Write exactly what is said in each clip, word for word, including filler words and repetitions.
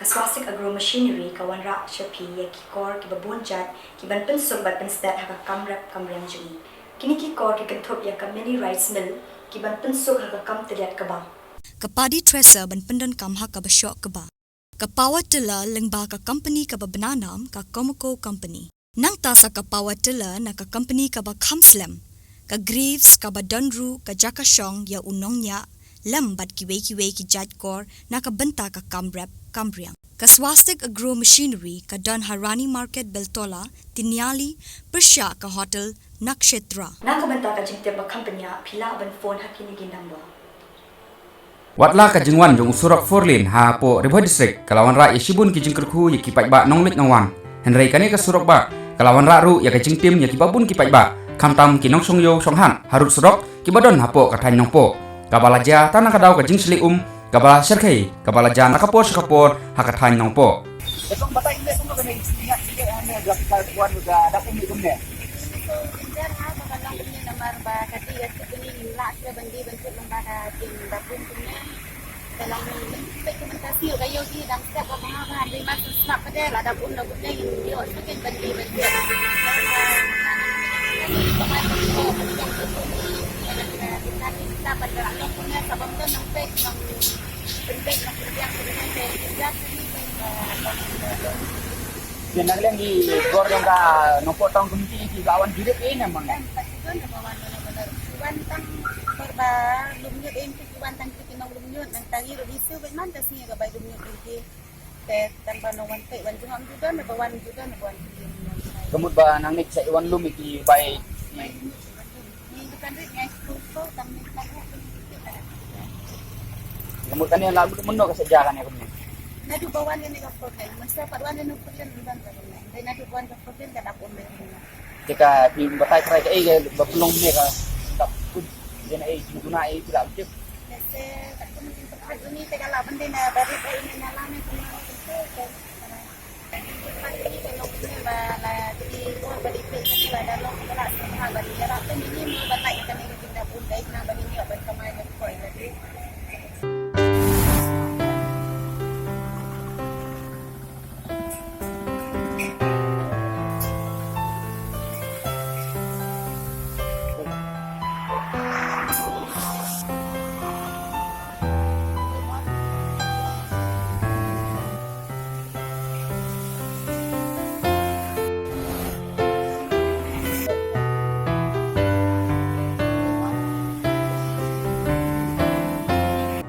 Ka Swastik Agro Machinery ka wanrah sha phi ïa ki kor kiba bun jait ki ban pynsuk bad pynstet ha ka kam rep kam riang jong ngi. Kine ki kor ki kynthup ïa ka mini rice mill ki ban pynsuk ha ka kam tylliat kaba. Ka paddy thresher ban pyndonkam ha kaba shoh kaba. Ka power tiller lyngba ka company kaba bna nam ka Comaco Company. Nangta sa ka power tiller na ka company kaba kham slem. Ka Graves kaba don ruh ka jaka shong ïa u nongñiah lem bad kiwei kiwei ki jait kor na ka bynta ka kam rep kam riang. Ka Swastik Agro Machinery ka don ha Rani Market Beltola, Tiniali, pyrshah ka hotel Nakshetra. Na ka bynta ka jingtip ba kham bniah phi lah ban phone ha kine ki number. Watla ka jingwan jong u surok four lane hapoh Ri Bhoi District ka la wanrah ïa shibun ki jingkyrkhu ïa ki paidbah nongleit nongwan. Hynrei kane ka surok bah ka la wanrah ruh ïa ka jingtim ïa kiba bun ki paidbah, khamtam ki nongshong ïew shong hat harud surok kiba don hapoh ka thaiñ Nongpoh, kaba la jia tang na ka daw ka jingshlei um kaba la shyrkhei kaba la jia na ka por sha ka por ha ka thaiñ Nongpoh. Ka long batai ne ka long kane, ingat ingat ane ga ka wan ga dap umi kumne. Ingat ha ka long kumne namar ba ka ti ka ti ni la sle bandi ban kut lamba ka ti ba pun kumne. Ka long ni pek kumne ka si ka yo ki dang step ba ma ba handi ma slap ka de la dap un da kumne yo sa ken bandi bandi. Ïa na ka liang ki bor jong ka Nongpoh Town Committee ki la wan jurip ïa ne mang. Wan tang bor ba lum ñiut ïa ki wan tang ki nong lum ñiut nang tangi ruh issue ba man ta sngi ka bai lum ñiut ïa ki. Te tang ba nong wan pei wan jong am ju don ba wan ju don ba wan. Ka mut ba nang nik sa wan lum ïa ki bai. Ni bukan duit ngai sepuluh ko tam ni tak. Ka mut kane la mut mynno ka sa ja kane kumne. Nadu ba wan ni ka problem. Masa pat wan ni problem ban ka kumne. Dei nadu ba wan ka problem ka dap um dei. Te ka phi batai trai ka ei ka ba pynlong ne ka dap um. Dei na ei jingduna ei phi la tip. Nase tak kum jingpyrkhat uni te ka la ban dei na barit ei ni na la ni kumne.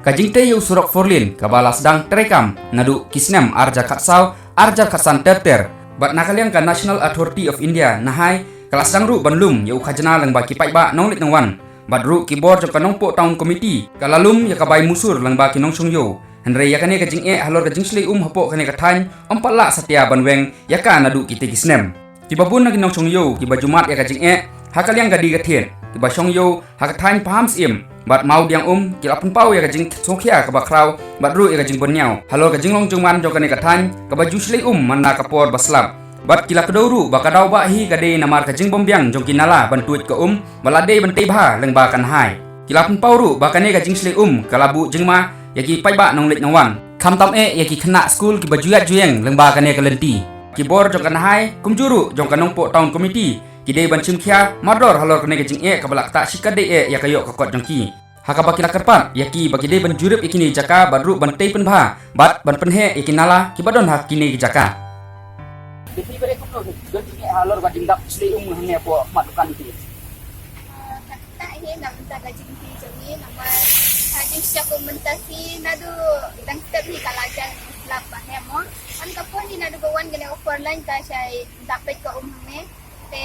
Ka jingtei ïa u surok four lane kaba la sdang treikam naduh ki snem ar hajar khatsaw ar hajar khatsan ter ter bad na ka liang ka National Authority of India, NHAI, ka la sdang ruh ban lum ïa u khajna lyngba ki paidbah nongleit nongwan. Bad ruh ki bor jong ka Nongpoh Town Committee ka la lum ïa ka bai musur lyngba ki nongshong ïew. Hynrei ïa kane ka jingeh halor ka jingshlei um hapoh kane ka thaiñ ym pat lah satia ban weng ïa ka naduh kitei ki snem. Kiba bun na ki nongshong ïew kiba ju mad ïa ka jingeh ha ka liang ka die ka thied, kiba shong ïew ha ka thaiñ Pahamsyiem bad Mawdiangum ki la pynpaw ïa ka jingsngewkhia kaba khraw bad ruh ïa ka jingbun ñiaw halor ka jinglong jingman jong kane ka thaiñ kaba ju shlei um man la ka por ba slap. Bad ki la kdew ruh ba ka daw ba hi ka dei namar ka jingbymbiang jong ki nala ban tuid ka um ba la dei ban tei bha lyngba ka NHAI. Ki la pynpaw ruh ba kane ka jingshlei um ka la buh jingma ïa ki paidbah nongleit nongwan, khamtam eh ïa ki khynnah skul kiba ju ïaid ju ïeng lyngba kane ka lynti. Ki bor jong ka NHAI kumjuh ruh jong ka Nongpoh Town Committee ki dei ban shim khia mardor halor kane ka jingeh kaba la ktah shikatdei eh ïa ka ïoh ka kot jong ki. Ha kaba ki la kyrpad ïa ki ba ki dei ban jurip ïa kine ki jaka bad ruh ban tei pynbha bad ban pynheh ïa ki nala kiba don ha kine ki jaka. Dei phi ba dei kumno don jingeh halor ka jingdap shlei um hangne hapoh mat dukan phi? Kata hi na bynta ka jingphi jong ngi namar ha jingshisha kum mynta hi naduh dang step hi ka la jang slap ba hem mo. Kan ka pon hi naduh ba wan kane ka four lane ka shai dap peit ka um hangne. Te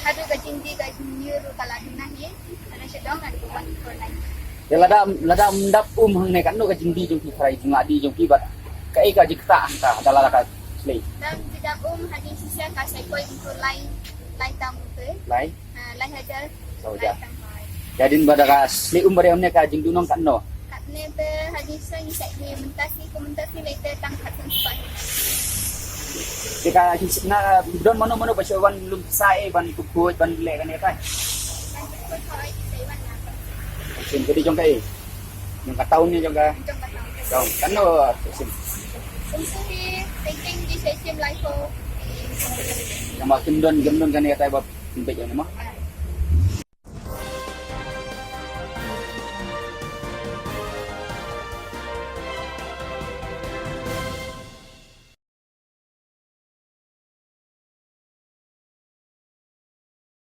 haduh ka jingdie ka jingñiur ruh ka la duna hi. Hana sha dong haduh ka wan four lane. Te lada lada ym dap um hangne katno ka jingdie jong ki, khrai jingla die jong ki bad kaei ka jingktah hangta da lada ka shlei? Dang ji dap um ha jingshisha ka shai koi kumto lai lai tam kumto. Lai? Ha, lai hajar. Lai tam hai. Hadien ba da ka shlei um ba dei ym ne ka jingduhnong katno? Katne te ha jingshisha ngi shait hi mynta shi ko mynta shi lei te tang khatsan spah. Te ka na don mano mano ba shu wan lum sa ei ban khuid ban leh kane ka. Ban khuid hoi te wan na. Sim ka dei jong ka ei? Jong ka town ne jong ka? Jong ka town. Jong katno sim? Kum suhi, thinking ji sha shim lai ko. Namar kim don, kim don kane katai ba pynbeit ïa ma.